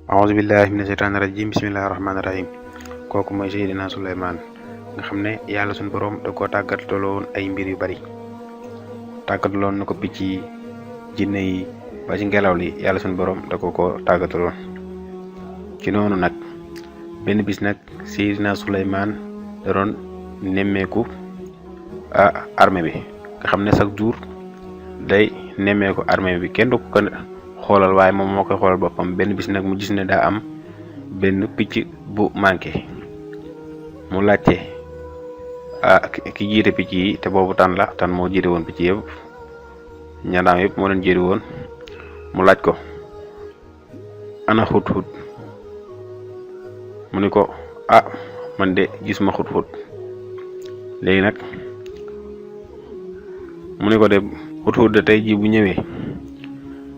a'uuzu billahi mina shaytaani rajim bismillahi rahmaani rahim kooku mooy Seydina Suleymaan nga xam ne yàlla suñu borom da koo tàggataloon ay mbir yu bari tàggataloon na ko picc yi jinne yi ba ci ngelaw li yàlla suñu borom da ko tàggataloon ci noonu nag benn bis nag Seydina Suleymaan da doon nemmeeku armée bi nga xam ne chaque jour day nemmeeku armée bi kenn du ko xoolal waaye moom moo koy xoolal boppam benn bis nag mu gis ne daa am benn picc bu manqué mu laajte ki jiite picc yi te boobu tan moo jiite woon picc yëpp ñandaam yëpp moo leen jiite woon mu laaj ko ana xut-xut mu ni ko man de gis ma xut-xut léegi nag mu ni ko de xut-xut de tey ji bu ñëwee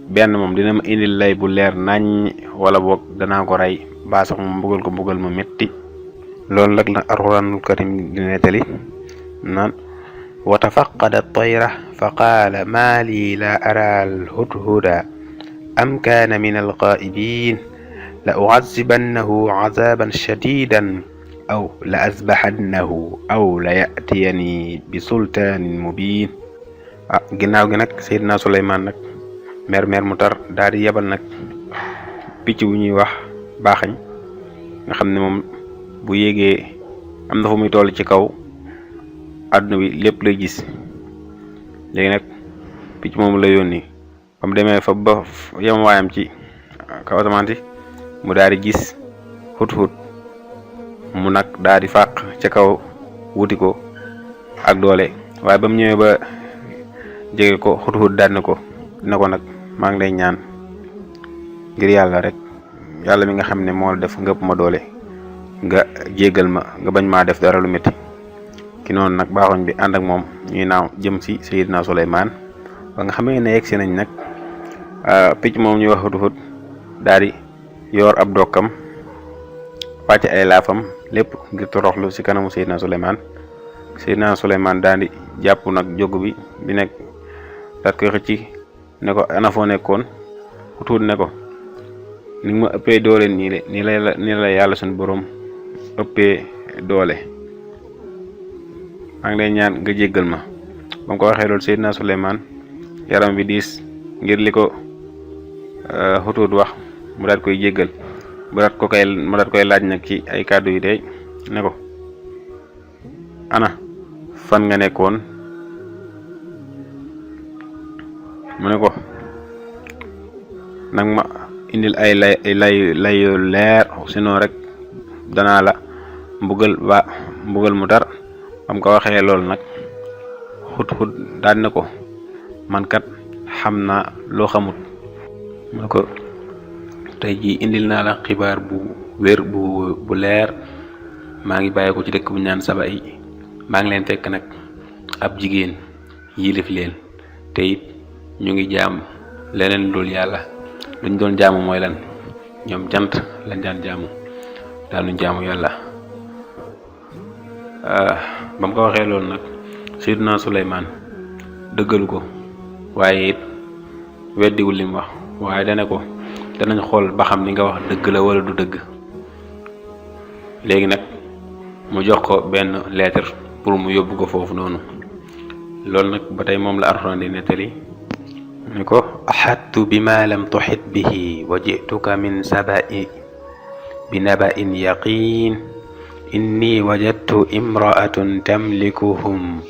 benn moom dina ma indil lay bu leer nañ wala boog danaa ko rey ba sax mu mbugal ma metti loolu nag la alxuraanul karim di nettali naan wa tafaqada tayra fa qaala maa lii laa ara alhudhuda am kaana min alqaa'ibin la u'azzibannahu 'azaaban shadiidan aw la azbahannahu aw la ya'tiyani bi sultaanin mubiin ginnaaw gi nag Seydina Suleymaan nag mer mu tar daal di yebal nag picc wu ñuy wax baaxañ nga xam ne moom bu yéegee am na fu muy toll ci kaw àdduna bi lépp lay gis léegi nag picc moom la yónni ba mu demee fa ba yem waayam ci kaw asamaan si mu daal di gis xut-xut mu nag daal di fàq ca kaw wuti ko ak doole waaye ba mu ñëwee ba jege ko xut-xut daal na ko nag maa ngi lay ñaan ngir yàlla rek yàlla mi nga xam ne moo la def nga ëpp ma doole nga jéggal ma nga bañ maa def dara lu métti ki noonu nag baaxoñ bi ànd ak moom ñuy naaw jëm si Seydina Suleymaan ba nga xamee ne yegg si nañ nag picc moom ñuy wax xut-xut daal di yor ab dokkam wàcc ay laafam lépp ngir toroxlu si kanamu Seydina Suleymaan daal di jàpp nag jóg bi nekk daat koy xëcc ne ko ana foo nekkoon xut-xut ne ko ni ma ëppee doole nii la yàlla suñu borom ëppee doole maa ngi lay ñaan nga jéggal ma ba mu ko waxee loolu Seydina Suleymaan yaram bi diis ngir li ko xut-xut wax mu daat koy jéggal mu daat koy laaj nag ci ay kàddu yi tey ne ko ana fan nga nekkoon mu ne ko nag ma indil ay lay yu leer sinon rek danaa la mbugal mu tar bam ko waxee loolu nag xut-xut daal na ko man kat xam naa loo xamut mu ne ko tey jii indil naa la xibaar bu wér bu leer maa ngi bàyyi ko ci dëkk bu ñaan Saba yi maa ngi leen fekk nag ab jigéen yilif leen te it ñu ngi jaam leneen loolu yàlla luñ doon jaamu mooy lan ñoom jant lañ daan jaamu daal luñ jaamu yàlla ba mu ko waxee loolu nag Seydina Suleymaan dëggalu ko waaye it weddiwul li mu wax waaye dane ko danañ xool ba xam li nga wax dëgg la wala du dëgg léegi nag mu jox ko benn lettre pour mu yóbbu ko foofu noonu loolu nag ba tey moom la Alxuraan di nettali ni ko axattu bima lam tuxit bihi wa jituka min saba'i bi naba'in yaqin inni wajadtu imra'atun tamlikuhum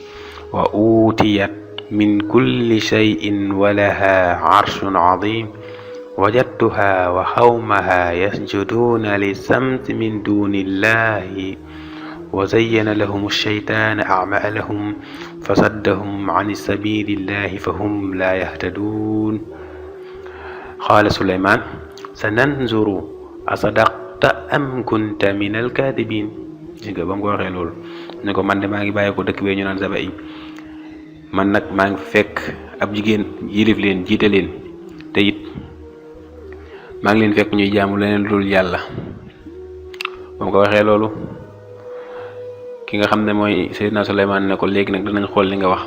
wa utiyat min kulli shay'in wa laha arshun azim wajadtuha wa xawmaha yasjuduna lissamsi min duni illahi wa zayyana lahum ash-shaytaanu a'maalahum fasaddahum an sabilillahi fahum laa yahtaduun qaala Suleymaan sananzuru asadaqta am kunta min al-kaadibiin ba mu ko waxee loolu ne ko man de maa ngi bàyyi ko dëkk bee ñu naan Saba yi man nag maa ngi fekk ab jigéen yilif leen jiite leen te it maa ngi leen fekk ñuy jaamu leneen lu dul yàlla ba mu ko waxee loolu ki nga xam ne mooy Seydina Suleymaan ne ko léegi nag danañ xool li nga wax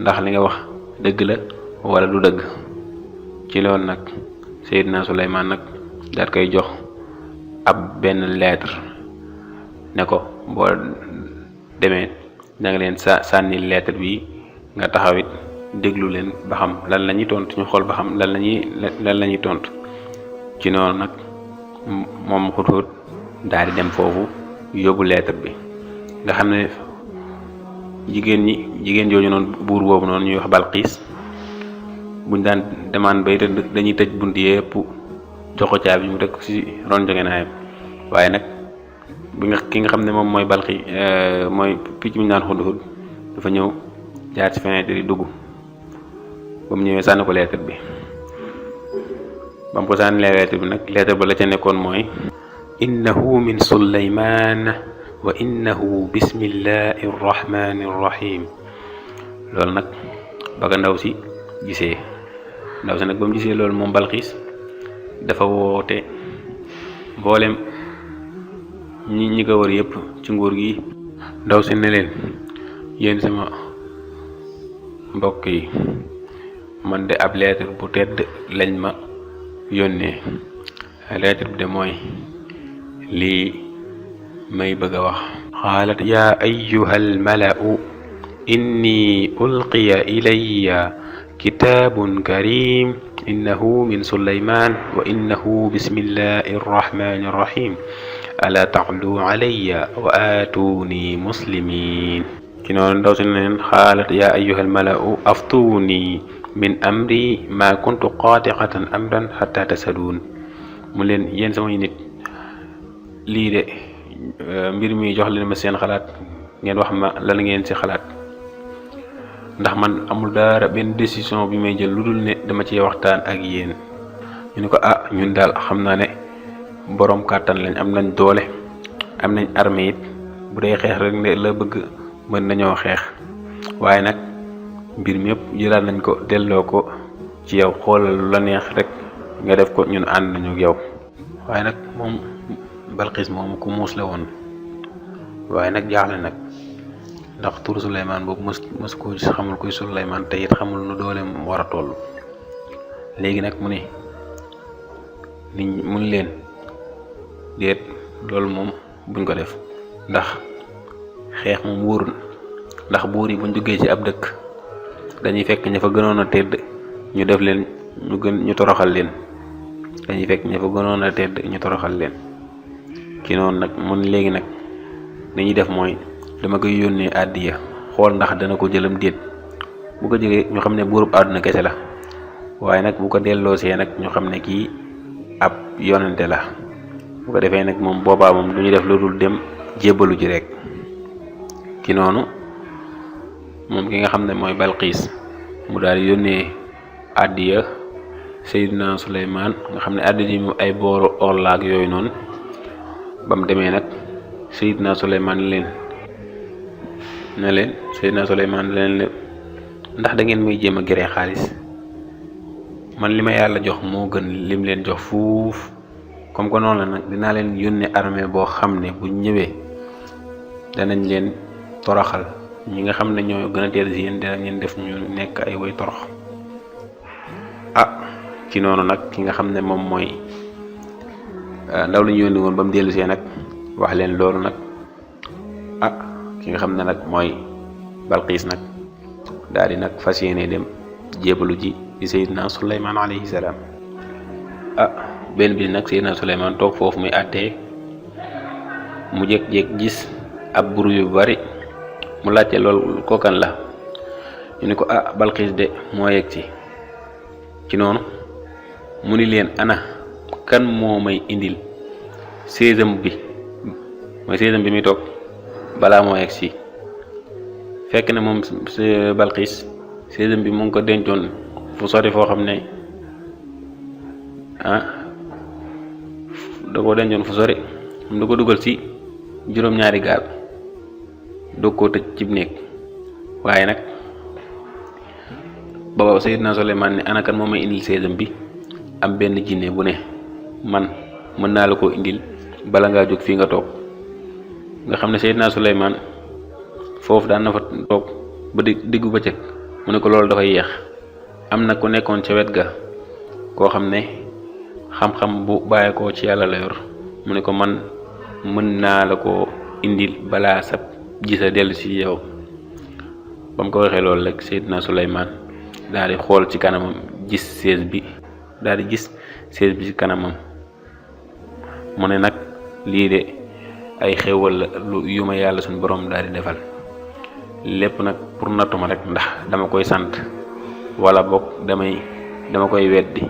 ndax li nga wax dëgg la wala du dëgg ci loolu nag Seydina Suleymaan nag daat koy jox ab benn lettre ne ko boo demee da nga leen sànni lettre bi nga taxawit déglu leen ba xam lan la ñuy tontu ñu xool ba xam lan la ñuy tontu. ci noonu nag moom Hudhud daal di dem foofu yóbbu lettre bi nga xam ne jigéen jooju noonu buur boobu noonu ñuy wax Balqiis buñ daan demaan bay tëdd dañuy tëj bunt yépp jox ko caabi mu teg ci ron jogenaayam waaye nag ki nga xam ne moom mooy mooy picc mi ñu naan Hudhud dafa ñëw jaar ci fenêtre yi dugg ba mu ñëwee sànni ko lettre bi ba mu ko sànni lettre bi nag lettre ba la ca nekkoon mooy innahu min Sulaymaan wa innahu bismillahi rrahmani rrahim. loolu nag ba ko ndaw si nag ba mu gisee loolu moom Balqiis dafa woote mboolem ñi ko wër yëpp ci nguur gi. ndaw si ne leen yéen sama mbokk yi man de ab lettre bu tedd lañ ma yónnee lettre bi de mooy lii may bëgg a wax. qaalat yaa ayyuhal mala'u inni ulqiya ilayya kitaabun karim innahu min Sulaymaan wa innahu bismillahi rrahmani rrahim ala ta'lu alayya wa aatuni muslimin. ci noonu ndaw si ne leen qaalat yaa ayyuhal mala'u aftuni min amri ma kuntu qaati'atan amran hatta tasadun. mu leen yéen samay nit lii de mbir mi jox leen ma seen xalaat ngeen wax ma lan ngeen ci xalaat ndax man amul dara benn décision bi may jël lu dul ne dama ci waxtaan ak yéen. ñu ne ko ñun daal xam naa ne boroom kàttan lañ, am nañ doole, am nañ armée it, bu dee xeex rek ne la bëgg mën nañoo xeex, waaye nag mbir mi yëpp jëlaat nañ ko delloo ko ci yow, xoolal lu la neex rek nga def ko, ñun ànd nañu ak yow. waaye nag moom Balqiis moom ku muus la woon, waaye nag jaaxle nag ndax turu Suleymaan boobu mës ko xamul kuy Suleymaan, te it xamul nu dooleem war a toll. léegi nag mu ne nit mun leen déet, loolu moom buñ ko def, ndax xeex moom wóorul, ndax buur yi buñ duggee ci ab dëkk dañuy fekk ña fa gënoon a tedd ñu def leen ñu toroxal leen, dañuy fekk ña fa gënoon a tedd ñu toroxal leen. ki noonu nag mun léegi nag dañuy def mooy dama koy yónnee àddiya, xool ndax dana ko jëlam déet. bu ko jëlee ñu xam ne buurub àdduna kese la, waaye nag bu ko delloosee nag ñu xam ne kii ab yonente la. bu ko defee nag moom boobaa moom du ñu def lu dul dem jébbalu ji rek. ki noonu moom ki nga xam ne mooy Balqiis mu daal di yónnee àddiya Seydina Suleymaan, nga xam ne àddiya yi moom ay booru or la ak yooyu noonu. ba mu demee nag Seydina Suleymaan Seydina Suleymaan leen ndax da ngeen may jéem a gëree xaalis, man li ma yàlla jox moo gën lim leen jox fuuf. comme que noonu la nag dinaa leen yónnee armée boo xam ne bu ñëwee danañ leen toroxal, ñi nga xam ne ñoo gën a teel si yéen danañ leen def ñu nekk ay way torox. ci noonu nag ki nga xam ne moom mooy ndaw li ñu yónni woon ba mu dellusee nag wax leen loolu nag ki nga xam ne nag mooy Balqiis nag daal di nag fas yéene dem jébalu ji ci Seydina Suleymaan alayhi salaam. benn bi nag Seydina Suleymaan toog foofu muy àttee, mu jékki-jékki gis ab buru yu bari, mu laajte loolu kookan la. ñu ne ko Balqiis de moo yegg ci noonu mu ni leen ana kan moo may indil séesam bi, mooy séesam bi muy toog balaa moo yegg si. fekk na moom Balqiis séesam bi mu ngi ko dencoon fu sori foo xam ne da koo dencoon fu sori, mu da ko dugal ci juróom-ñaari gaal doog koo tëj cib néeg. waaye nag booba Seydina Suleymaan ne ana kan moo may indil séesam bi, am benn jinne bu ne man mën naa la koo indil bala ngaa jóg fii nga toog. nga xam ne Seydina Suleymaan foofu daan na fa toog ba diggu bëccëg, mu ne ko loolu dafay yeex. am na ku nekkoon ca wet ga koo xam ne xam-xam bu bàyyeekoo ci yàlla la yor, mu ne ko man mën naa la ko indil balaa sab gisa dellu si yow. ba mu ko waxee loolu rek Seydina Suleymaan daal di xool ci kanamam gis sées bi ci kanamam. mu ne nag lii de ay xéewal la yu ma yàlla suñu borom daal di defal, lépp nag pour nattuma rek ndax dama koy sant wala boog dama koy weddi.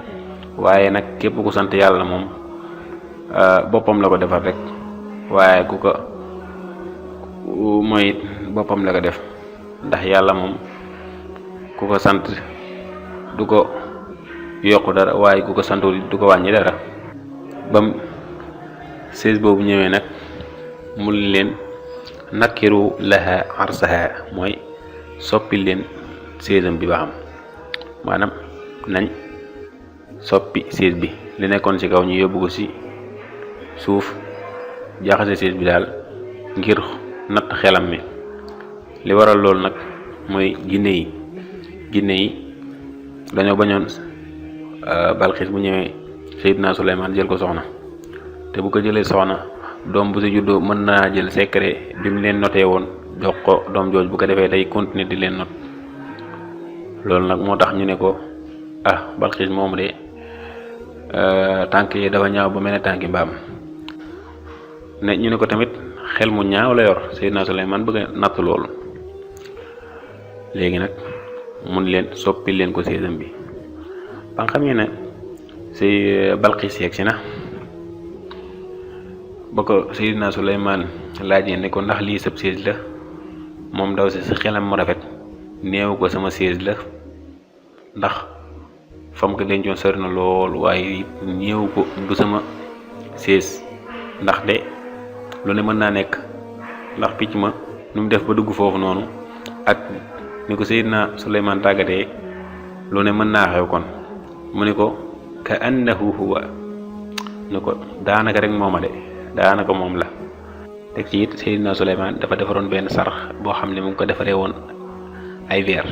waaye nag képp ku sant yàlla moom boppam la ko defal rek, waaye ku ko mooy boppam la ko def, ndax yàlla moom ku ko sant du ko yokk dara, waaye ku ko santul du ko wàññi dara. bam sées boobu ñëwee nag mu leen nakkiru laha arsaha, mooy soppi leen séesam bi ba xam, maanaam nañ soppi sées bi, li nekkoon ci kaw ñu yóbbu ko ci suuf, jaxase sées bi daal ngir natt xelam mi. li waral loolu nag mooy jinne yi dañoo bañoon Balxiis bu ñëwee Seydina Suleymaan jël ko soxna, te bu ko jëlee soxna doom bu ci juddoo mën naa jël secret bi mu leen notee woon jox ko doom jooj, bu ko defee day continuer di leen not. loolu nag moo tax ñu ne ko Balxiis moom de tànk yi dafa ñaaw ba mel ne tànki mbaam. ne ñu ne ko tamit xel mu ñaaw la yor. Seydina Suleymaan bëgg a natt loolu, léegi nag mun leen soppi leen ko séesam bi. ba nga xamee ne si Balxiis yegg si na, ba ko Seydina Suleymaan laajee ne ko ndax lii sab sées la, moom ndaw si xelam mu rafet néew ko sama sées la, ndax fam ko dencoon sori na lool, waaye néew ko du sama sées, ndax de lu ne mën naa nekk, ndax picc ma nu mu def ba dugg foofu noonu ak ni ko Seydina Suleymaan tàggatee, lu ne mën naa xew kon. mu ne ko ka annahu huwa, ne ko daanaka rek mooma de, daanaka moom la. teg ci it Seydina Suleymaan dafa defaroon benn sarax boo xam ne mu ngi ko defaree woon ay weer,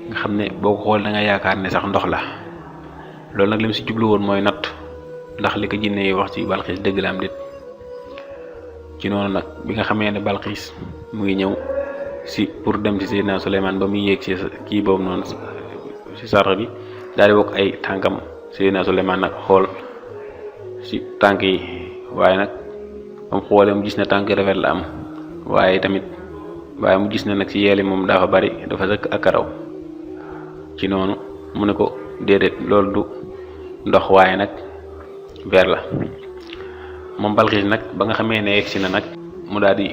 nga xam ne boo ko xool da nga yaakaar ne sax ndox la. loolu nag li mu si jublu woon mooy natt ndax li ko jinne yi wax ci Balxiis dëgg la am déet. ci noonu nag bi nga xamee ne Balxiis mu ngi ñëw si pour dem ci Seydina Suleymaan, ba muy yéeg ci kii boobu noonu si sarax bi daal di wokk ay tànkam. Seydina Suleymaan nag xool si tànk yi, waaye nag ba mu xoolee mu gis ne tànk rafet la am, waaye mu gis ne nag ci yeeli moom dafa bari, dafa sëkk ak karaw. ci noonu mu ne ko déedéet, loolu du ndox, waaye nag weer la. moom Balxiis nag ba nga xamee ne yegsi na nag mu daal di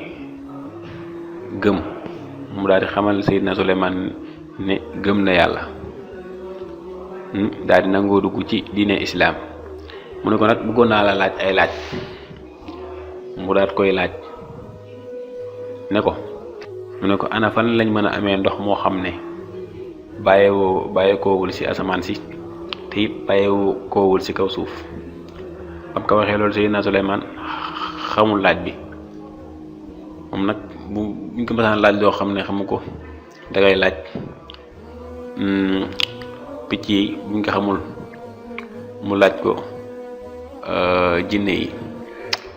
gëm, mu daal di xamal Seydina Suleymaan ne gëm na yàlla, daal di nangoo dugg ci diine islaam. mu ne ko nag bëggoon naa la laaj ay laaj. mu daat koy laaj ne ko mu ne ko ana fan lañ mën a amee ndox moo xam ne bàyyeekoowul ci asamaan si te it bàyyeekoowul ci kaw suuf. bam ko waxee loolu Seydina Suleymaan xamul laaj bi. moom nag buñ ko mësaan laaj loo xam ne xamu ko dangay laaj picc yi, buñ ko xamul mu laaj ko jinne yi.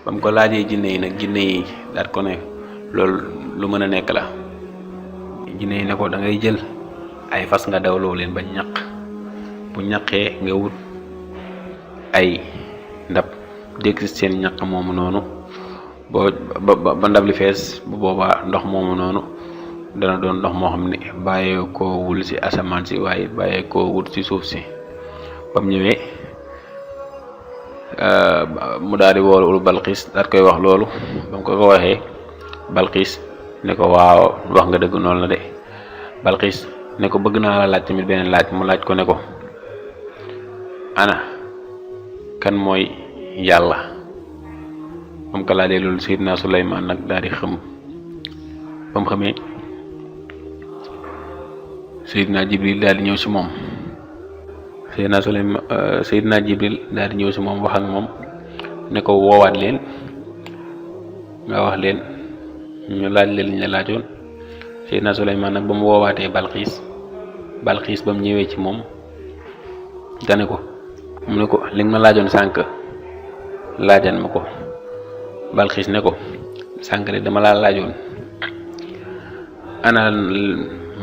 bam ko laajee jinne yi nag, jinne yi daat ko ne loolu lu mën a nekk la. jinne yi ne ko da ngay jël ay fas nga dawloo leen ba ñaq, bu ñaqee nga wut ay ndab dégg seen ñaq moomu noonu, ba ndab li fees, bu boobaa ndox moomu noonu dana doon ndox moo xam ne bàyyeekoowul ci asamaan si, waaye bàyyeekoowul ci suuf si. bam ñëwee mu daal di woolu Balxiis daal koy wax loolu. ba mu ko waxee Balxiis ne ko waaw wax nga dëgg, noonu la de. Balxiis ne ko bëgg naa la laaj tamit beneen laaj. mu laaj ko ne ko ana kan mooy yàlla. ba mu ko laajee loolu Seydina Suleymaan nag daal di xam. ba mu xamee Seydina Jibril daal di ñëw ci moom. Seydina Jibril daal di ñëw ci moom wax ak moom ne ko woowaat leen nga wax leen ñu laaj leen li ñu la laajoon. Seydina Suleymaan nag ba mu woowaatee Balxiis ba mu ñëwee ci moom dane ko mu ne ko li nga ma laajoon sànq laajan ma ko. Balxiis ne ko sànq de dama laa laajoon ana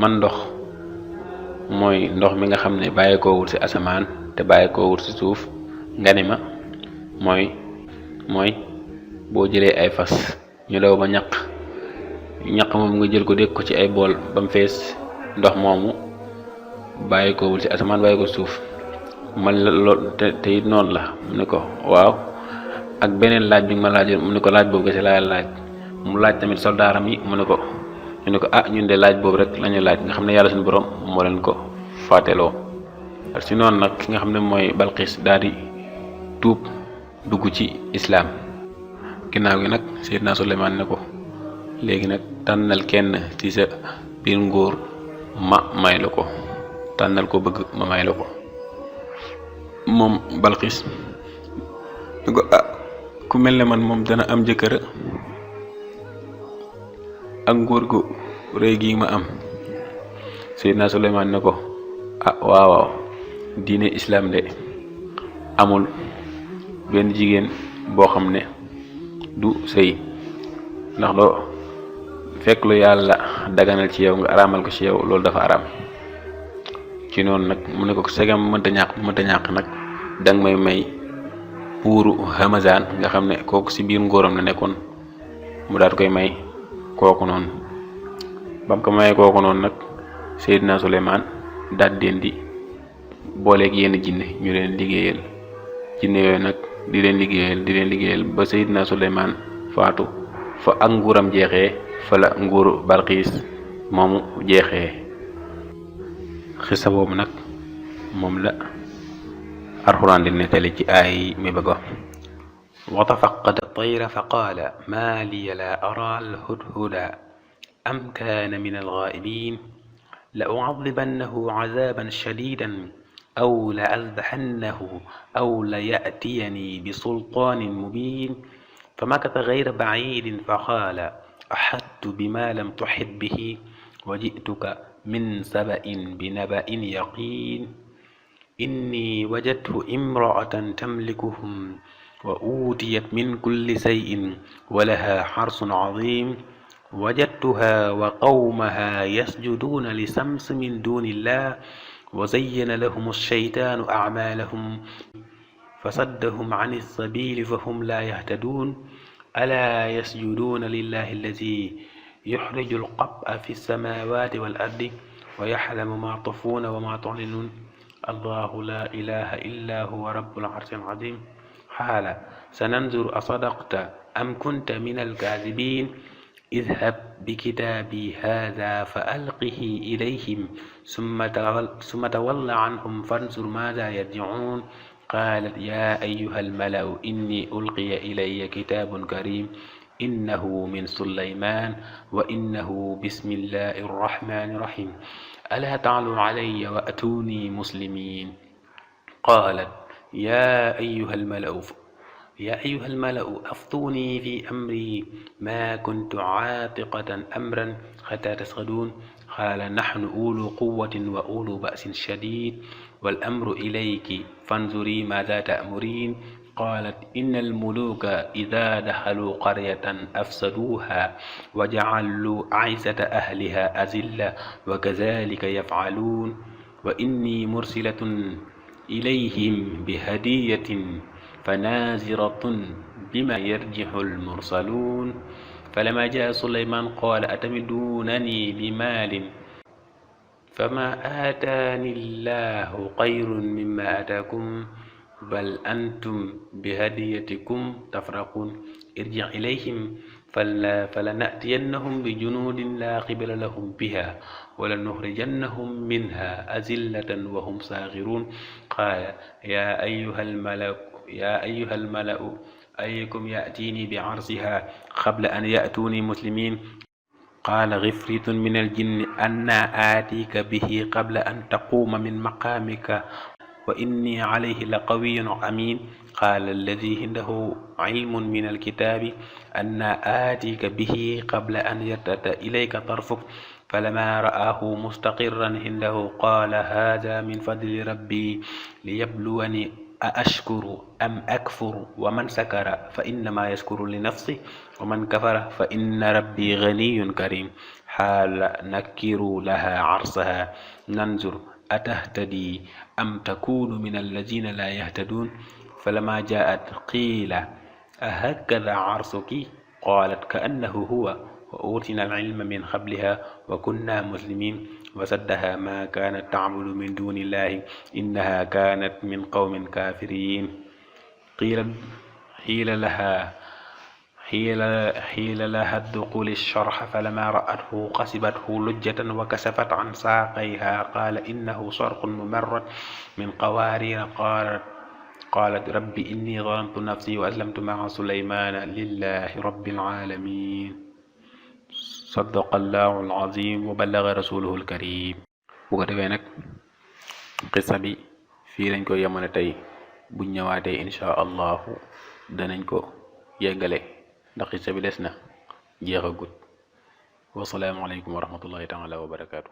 man ndox mooy ndox mi nga xam ne bàyyi koo wut ci asamaan te bàyyi koo wut ci suuf nga ni ma mooy boo jëlee ay fas ñu daw ba ñaq moom nga jël ko dégg ko ci ay bool ba mu fees ndox moomu bàyyi koo wut ci asamaan bàyyi ko suuf man la lool te it noonu la mu ne ko waaw ak beneen laaj bi nga ma laajoon mu ne ko laaj boobu kese laa laaj mu laaj tamit soldaaram yi mu ne ko ñu ne ko ñun de laaj boobu rek lañu laaj nga xam ne yàlla suñu borom moo leen ko fàtteloo si noonu nag ki nga xam ne mooy Balxiis daal di tuub dugg ci islaam. ginnaaw gi nag Seydina Suleymaan ne ko léegi nag tànnal kenn ci sa biir nguur ma may la ko tànnal ko bëgg ma may la ko. moom Balxiis ne ko ku mel ne man moom dana am jëkkër ak nguur gu rëy gi ma am. Seydina Suleymaan ne ko waaw diine islaam de amul benn jigéen boo xam ne du sëy ndax doo fekk lu yàlla daganal ci yow nga araamal ko ci yow loolu dafa araam. ci noonu nag mu ne ko segam mënta ñàkk nag danga may buuru Hamazaan nga xam ne kooku ci biir ngóoram la nekkoon mu daal koy may kooku noonu. bam ko mayee kooku noonu nag Seydina Suleymaan daal leen di booleeg yenn jinne ñu leen liggéeyal jinne yooyu nag di leen liggéeyal ba Seydina Suleymaan faatu fa ak nguuram jeexee fa la nguuru Balxiis moomu jeexee. xisa boobu nag moom la Alxuraan di nettali ci aay mi bëgg wa tafaqada at-tayra fa qaala maa liya laa araa al-hudhuda am kaana min al-ghaa'ibin la u'adhibannahu 'adhaaban shadiidan aw la azbahannahu aw la ya'tiyani bi sultaanin mubiin famakatha ghayra ba'iidin faqaala ahadtu bimaa lam tuhit bihi wa ji'tuka min saba'in binaba'in yaqiin inni wajadtu imra'atan tamlikuhum wa uutiyat min kulli shay'in wa lahaa harsun 'aziim wajadtuha wa qawmaha yasjuduuna li samsi min duunillah wa zayyana lahum ash-shaytaanu a'maalahum fasaddahum 'ani as-sabiili fahum laa yahtaduun alaa yasjuduuna lillahi allazii yuxriju al-qab'a fi as-samaawaati wal-ardi wa ya'lamu maa tuxfuuna wa maa tu'linuun allahu laa ilaaha illaa huwa rabbul 'arshil 'aziim qaala sananzuru asadaqta am kunta mina al-kaadibiin idhab bikitaabii haadhaa fa alqihi ilayhim summa tawalla anhum fanzur maazaa yarji'uun qaalat yaa ayyuhal mala'u innii ulqiya ilayya kitaabun kariim innahu min Sulaymaan wa innahu bismillaahi rahmaani rahiim alaa ta'luu alayya wa atuunii muslimiin qaalat yaa ayyuhal mala'u aftuunii fi amrii maa kuntu caatiqatan amran hattaa tashhaduun qaala naxnu uluu quwwatin wa uluu ba'sin shadiid wal amru ilayki fanzurii maazaa ta'muriin qaalat innal muluuka idaa daxaluu qaryatan afsaduuhaa wa jacaluu a'izzata ahlihaa azilla wa kazaalika yafcaluun wa innii mursilatun ilayhim bihadiyatin fanaaziratun bimaa yarjixul mursaluun falammaa jaa'a Sulaymaan qaala atamiduunanii bimaalin famaa aataani llaahu xayrun mimmaa aataakum bal antum bihadiyatikum tafraquun irji' ilayhim falana'tiyannahum bijunuudin laa qibala lahum bihaa walanuxrijannahum minhaa azillatan wa hum saaxiruun qaala yaa ayyuhal mala'u ayyukum ya'tiinii bi'arshihaa qabla an ya'tuunii muslimiin qaala gifriitun minal jinni annaa aatiika bihi qabla an taquuma min maqaamika wa innii calayhi laqawiyyun amiin qaala allazii indahu cilmun minal kitaabi annaa aatiika bihi qabla an yartadda ilayka tarfuk falammaa ra'aahu mustaqirran cindahu qaala haazaa min fadli rabbii liyabluwanii أأشكر أم أكفر ومن سكر فإنما يشكر لنفسه ومن كفر فإن ربي غني كريم حال نكر لها عرسها ننظر أتهتدي أم تكون من الذين لا يهتدون فلما جاءت قيل أهكذا عرسك قالت كأنه هو وأوتينا العلم من قبلها وكنا مسلمين وصدها ما كانت تعبد من دون الله إنها كانت من قوم كافرين قيل لها حيل لها الدخول الشرح فلما رأته قصبته لجة وكسفت عن ساقيها قال إنه صرح ممرد من قوارير قالت رب إني ظلمت نفسي وأسلمت مع سليمان لله رب العالمين صدق الله العظيم وبلغ رسوله الكريم bu ko defee nag xissa bi fii lañ ko yemale tey bu ñëwaatee insha allahu danañ ko yeggale ndax xissa bi des na jeexagut wasalaamu aleykum wa rahmatullahi taala wa barakaatu